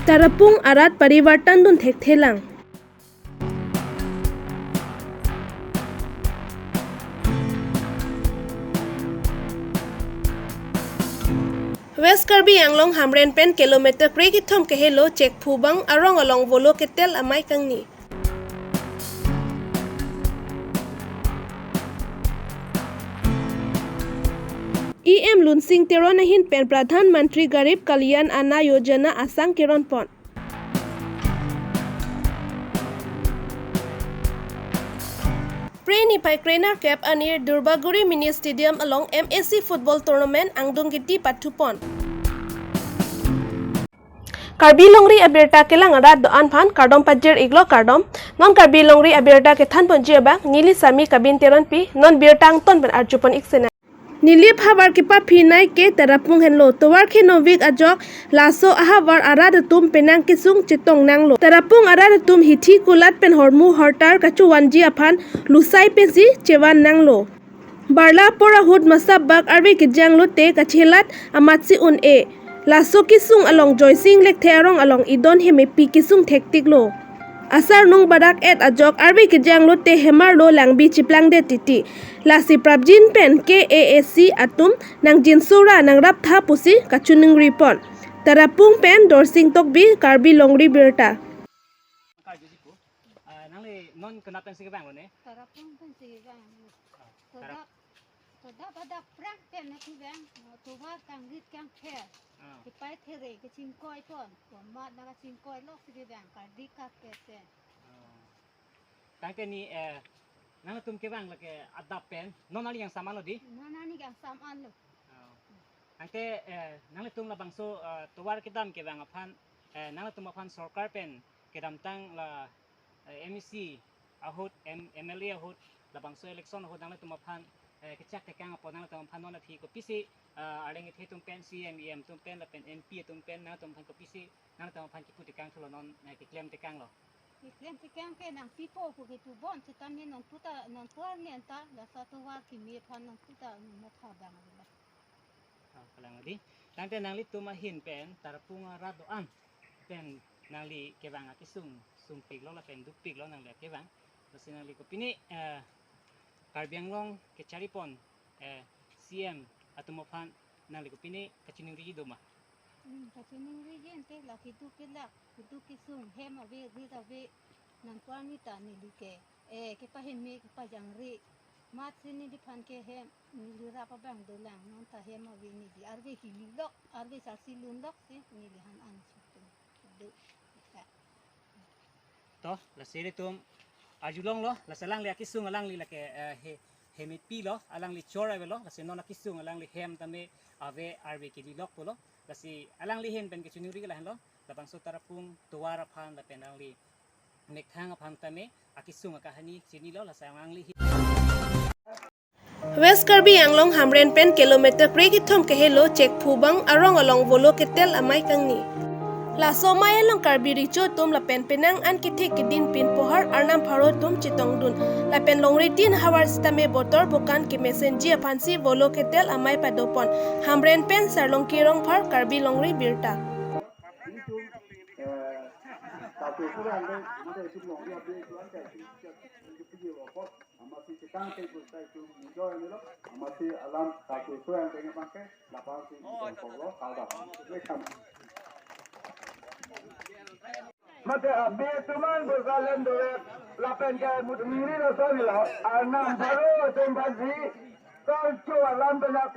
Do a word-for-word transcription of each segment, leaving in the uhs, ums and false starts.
Tarapung arat parivartan dun thekthelang. West Karbi Anglong Hamren pen kilometer krekethom kehelo Chekphubang arong along Volo Ketel amei kangni. E M Lunsing Teron ahin pen Pradhan Mantri Garib Kalyan Anna Yojana asang keron pon. Pre niphai krenerkep anir Durbaguri Mini Stadium along M A C Football Tournament angdung kiti pathu pon. Karbi Longri abirta kelang arat do-an aphan kardom pajir iklo kardom. Non Karbi Longri abirta kethan ponji abang neli Sami Kabin Teronpi, non birta angton pen arju pon ik sena. Neli havar kepaphi nai ke Tarapung henlo. Tovar khenovik ajok laso ahavar arat atum penang kesung chetong nanglo. Tarapung arat atum hithi kulat pen hormu hortar kachowanji aphan lusai pensi chevan nanglo. Barla apor ahut masap bak arve kejang lote kachelat amatsi un-e. Laso kesung along Joysing Lekthe arong along idon hemepi kesung thektiklo. Asarnung barak et ajok arve kejang lote hemarlo langbi chiplangdet titi. Lasi prapjin pen K A A C atum nangjinso ra nangraptha pusi kachiningri pon. Tarapung pen Dorsing Tokbi, Karbi Longri Birta. Ah, nangli non konat pensi kevanglo ne? Tarapung pensi kevang. Ah, Tarap- Kodap, kodap adap prang pen na kevang, tovar kangrit kangther. Ah. Kipai there kachingkoi pon, komat na kachingkoi lok si kevang, kardi kak kese. Ah. Tangte ni, eh, nangtum kevang lake adap pen, non nangli kangsam anlo di? Non nangli kangsam anlo. Ah. Tangte, eh, nangtum labangso, eh, tovar kedam kevang aphan, eh, nangtum aphan sorkar pen kedamtang la, eh, M A C ahut, M-, M L A ahut, labangso election ahut nangtum aphan, eh, kechak tekang apot nangtum aphan non aphi kopisi, eh, arleng ithe atum pen, C E M, E M atum pen, lapen M P atum pen nangtum aphan kopisi nangtum aphan kipu tekang thulo non, eh, keklem tekanglo. Keklem tekang ke nangpipo pu kipu bon, sitame nangputa, nangtuar ni anta, laso tovar kimi aphan nangputa, nangmatha bang abila. Ah, kalang di. Tangte nanglitum ahin pen, Tarapung arat do-an pen nangli kevang akesung, sungpiklo lapen dukpiklo nangli kevang. Lasi nangli kopine, eh, Karbi Anglong kechari pon, eh, C E M atum aphan nangli kopine kachiningri do ma? Hmm, kachiningri jen te la keduk kelak, keduk kesung, hem ave, rit ave, nangtuar ni ta neli ke, eh, kepaheme, kepajangri. Amatsi neliphan ke hem, neli rap abang dolang, non ta hem ave neli, arve kili lok, arve sasi lun lok si, neli han an sutum. Do, ya. To, lasi ilitum arjulonglo, lasi alangli akesung alangli lake, eh, he, hemepilo, alangli chor avelo, lasi non akesung alangli hem tame ave arve kili lok pulo, lasi alangli ahin pen kachiningri ke lahenlo, labangso Tarapung tovar aphan lapen alangli methang aphan tame akesung akahani chinilo, lasi alangli ahin. West Karbi Anglong Hamren pen kilometer krekethom kehelo Chekphubang arong along Volo Ketel amei kangni. Laso amei along Karbi Recho atum lapen penang an kethe kedin pin pohar arnam pharo atum chetongdun. Lapen longri tin havar sitame botor bokan kemesenji aphansi Volo Ketel amei padopon. Hamren pen Sarlongki Rongphar, Karbi Longri Birta. Amatsi chetang ke gusai tu enjoy nilo. Amatsi alam satu tu yang pengen pakai, lapang si kongkong lo, kalau dapat. Welcome. Mate abi tuman berkalian dua lapen ke mut miri lo sami lo. Anam baru tempat si kalcu alam benak.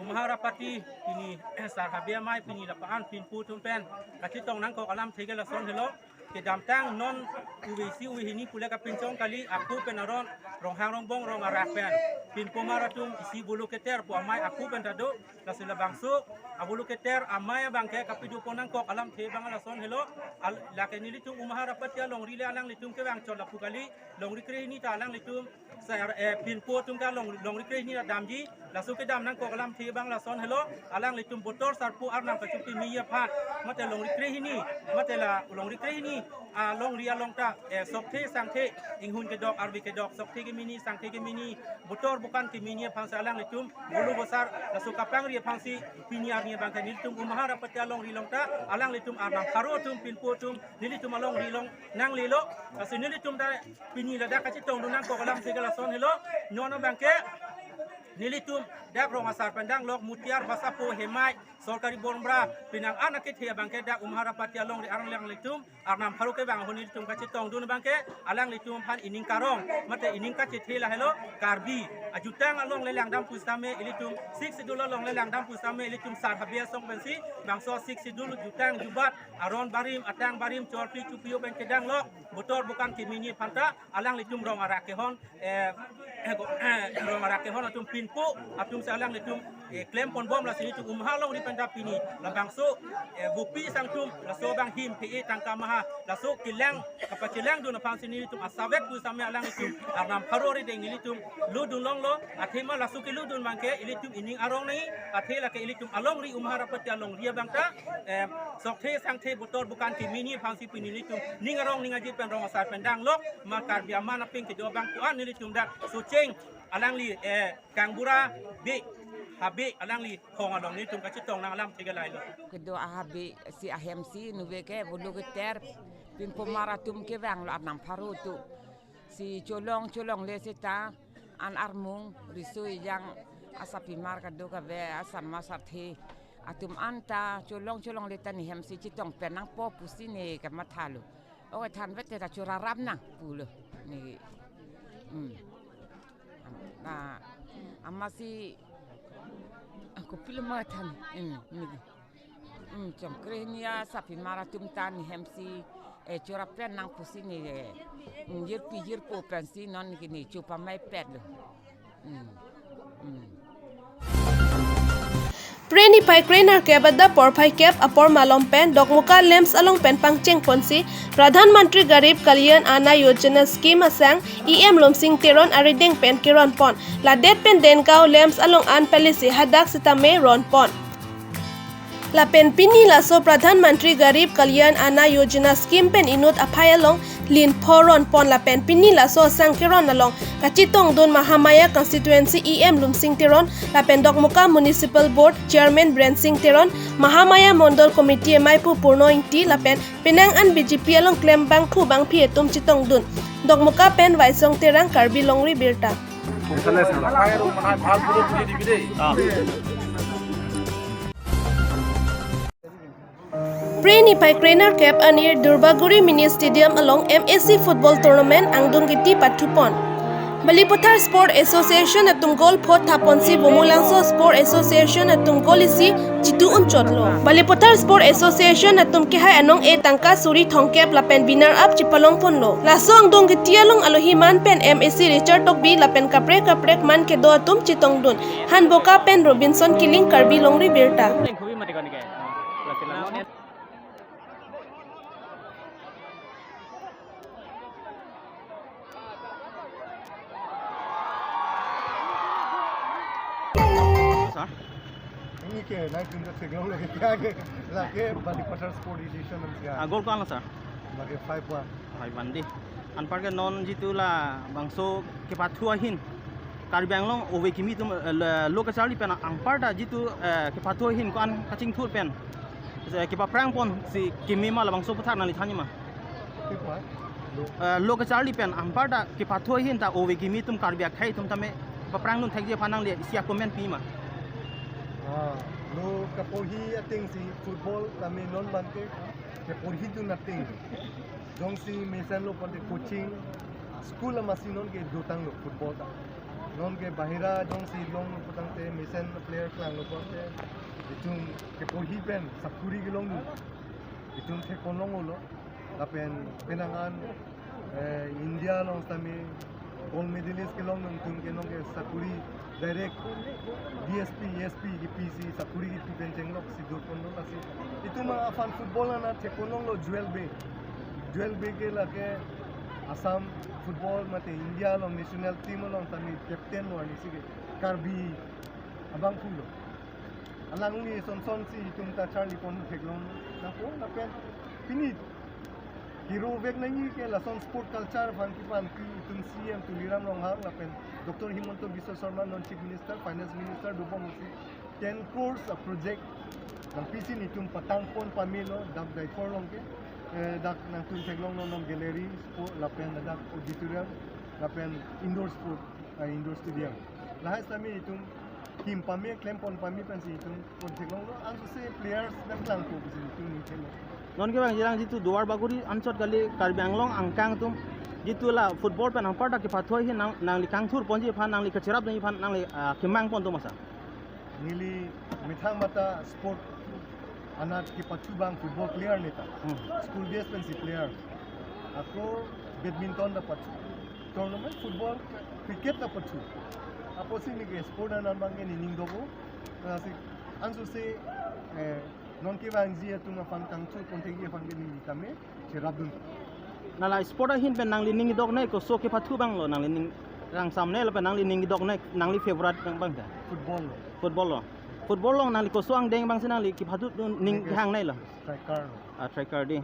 Umahar apati pini sar habia mai pini lapangan pinpu atum pen kachetong nangkok alam thege lason helo. kedamtang non ove isi ove hini pule kapinchong kali, ako pen aron Ronghang Rongbong rong arak pen pinpo mar atum isi bulu keter pu amei ako pen ta do. Lasi labangso abulu keter amei abangke kapidopon nangkok alamthe abang lason helo. Al-, lake nelitum Umahar Apatya longri le alanglitum kevang chot lapu kali, longri krehini ta alanglitum sar, eh, pinpo atum ta long, longri krehini ta damji. Laso kedam nangkok alamthe abang lason helo, alanglitum botor sarpo arnam kachukti miji aphan, mate longri krehini, mate la longri krehini alongri along ta, eh, sokthe sangthe, inghun kedok, arve kedok, sokthe kemini, sangthe kemini, botor bukan kemini aphansi alanglitum bulu bosar, laso kapangri aphansi pini arni abangke nelitum Umahar Apatya longri along ta alanglitum arnam pharo atum, pinpo atum nelitum alongri along nanglelo. Lasi nelitum ta pini ladak kachetongdun nangkok alamthe ke lason helo. Non abangke nelitum dak rong asar pen danglok Mutiar, Basapo, Hemai, Sorkari Bonbra, penang an akethe abangke dak Umahar Apatya longri arong alanglitum arnam pharo kevang ahut nelitum kachetongdun abangke alanglitum aphan ining karong, mate ining kachethe lahelo, Karbi ajutang along le langdam pusitame, ilitum Sixth Schedule along le langdam pusitame, ilitum sar habe asong pensi bangso Sixth Schedule jutang jubat, aron barim, atang barim, chorpi chupiyo pen kedanglok, botor bukan kemini aphan ta alanglitum rong arak kehon, eh, eh, go-, eh, rong arak kehon atum, pinpo atumsi alanglitum, eh, klempon bom. Lasi nelitum Umahar longri pen ta pini labangso, eh, bupi sangtum, laso abang him phe-e tangka maha, laso kelang kapachelangdun aphansi nelitum asavet pusitame alanglitum arnam pharo rideng nelitum lodun longlo. Athema laso kelodun abangke ilitum ining arong nai, athe lake ilitum alongri Umahar Apatya longri abang ta, eh, sokthe sangthe botor bukan kemini aphansi pini nelitum ning arong ning aji pen rong asar pen danglok, ma Karbi aman apeng kedo abang pu-an nelitum dak Socheng alangli, eh, Kangbura Bey, Habey alangli hong along nelitum kachetong nang alamthe ke lahelo. Kedo ahabey si ahemsi nove ke bulu keter, pinpo mar atum kevanglo arnam pharo atum. Si cholong cholongle seta an armung riso ejang asapimar kadokave asan masarthe atum anta cholong cholongle ta ne hemsi chetong pen nangpo pusi ne kamathalo. Oke, thanvet te ta chorarap nang pulo. Ne, hmm. Am-, ah, amatsi, ah, kopilo ma than. Hmm, ne. Hmm, chongkre ni asapimar atum ta ne hemsi, eh, chorap pen nang pusi ne, eh, hmm, jirpi jirpo pensi non ke ne chopamai petlo. Hmm. Hmm. Phre niphai krenerkep adap porphai kep apor malom pen Dokmoka LAMPS along pen pangcheng ponsi Pradhan Mantri Garib Kalyan Anna Yojana scheme asang E M Lumsing Teron arideng pen keron pon. Ladet pen Dengaon LAMPS along an pale si hadak sitame ron pon. Lapen pini laso Pradhan Mantri Garib Kalyan Anna Yojana scheme pen inut aphai along lin pho ron pon. Lapen pini laso asang keron along kachetongdun Mahamaya constituency E M Lumsing Teron lapen Dokmoka Municipal Board Chairman Biren Sing Teron, Mahamaya Mondol Committee amei pu Purno Ingti lapen penang an B J P along klem bangphu bangphi atum chetongdun. Dokmoka pen Waisong Terang, Karbi Longri Birta. Phre niphai krenerkep anir Durbaguri Mini Stadium along M A C football tournament angdung kiti pathu pon. Balipathar Sport Association atum goal pho tha ponsi Bumulangso Sport Association atum goal isi chitu unchotlo. Balipathar Sport Association atum kehai anong-e tangka suri thomkep lapen winner up chepalong ponlo. Laso angdung kiti along alohi man pen M A C Richard Tokbi lapen kaprek kaprek man kedo atum chetongdun. Hanboka pen Robinson Killing, Karbi Longri Birta. Sir? Ini ke, naik pintu segang lagi, kya ke, lagi Balipathar Sport Association, ah, goal ko-an lo, sir? Lagi five one. Five one dei. Anparke non jitu labangso kepathu ahin Karbi Anglong ove kimi atum, eh, le-, lo kacharli pen anparta jitu, eh, kepathu ahin ko-an kachingthur pen, eh, kepaphrang ponsi kimi ma labangso aputhak nangli thanji ma? Kepa? Lo. Eh, lo kacharli pen anparta kepathu ahin ta ove kimi atum Karbi akhei atum tame paphrangdun thekji aphan nangli isi a-comment pi ma? Ah, lo kaporhi atengsi football tame non abangke kaporhidun ateng. Jongsi mesen lo pante coaching, school amatsi non ke dotanglo football ta. Non ke bahira jongsi longlo putangte mesen player klanglo pante itum keporhi pen sapuri kelongdun itum thekponlonglo. Lapen penang an, eh, India along sitame gold medalist kelong nangtum ke nonke sakuri direct D S P, S P kipisi, sakuri kipi pen chenglok si dur ponlo lasi. Itum aphan football anat thek ponlonglo Joel Bey. Joel Bey ke lake Assam football mate India along national team along sitame captain lo arnisi ke Karbi abangphu lo. Alangli son son si itum ta charli pon theklong nangpo lapen pini kiro vek nangji ke lason sport culture aphan kepanpi itum C M Tuliram Ronghang lapen Doctor Himanta Biswa Sarma non Chief Minister, Finance Minister dobom si ten crores a project nangpisi nelitum patang pon pamelo dak Daithor along ke, eh, dak nangtum theklong non non gallery sport lapen dak auditorium lapen indoor sport, eh, indoor stadium. Lahai sitame itum kim pame, klem pon pame pensi itum pon theklonglo, ansose players nangklangpo pusi itum ning thelo. Non kevang jirang jitu Duarbagori anchot kali Karbi Anglong angkang atum jitu la football pen anparta kepathu ahin nang, nangli kangthur ponji aphan, nangli kacherapdunji aphan nangli, ah, kemang pon atum asa. Neli methang mata sport anat kepathu abang football player neta. Hmm. School days pensi player. Ako badminton ta pathu. Tournament football, cricket ta pathu. Apotsi neke sport anat abang ke nening dobo. Lasi ansose, eh, non kevangji atum aphan kangthur pon thekji aphan ke neli tame cherapdun. Nala sport ahin pen nangli ning doknei koso kepathu abang lo nangli ning rang samne lapen nangli ning doknei nangli favorite abang abang ke? Football lo. Football lo. Football lo nangli koso angdeng abang si nangli kepathu ning neke hangnei lo. Striker lo. Ah, striker di.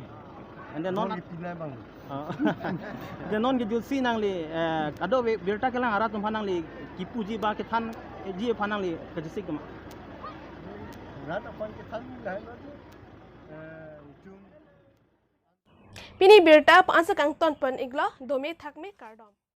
And then non, non kepinai abang lo. Ah. Then non kejutsi nangli, eh, kadokave birta kelang arat atum aphan nangli kipuji ba kethanji aphan nangli kejutsi kema? Rat aphan kethan lahai lo. Eh, itum Pini birta pu ansi kangton pon iklo, dome thakme kardom.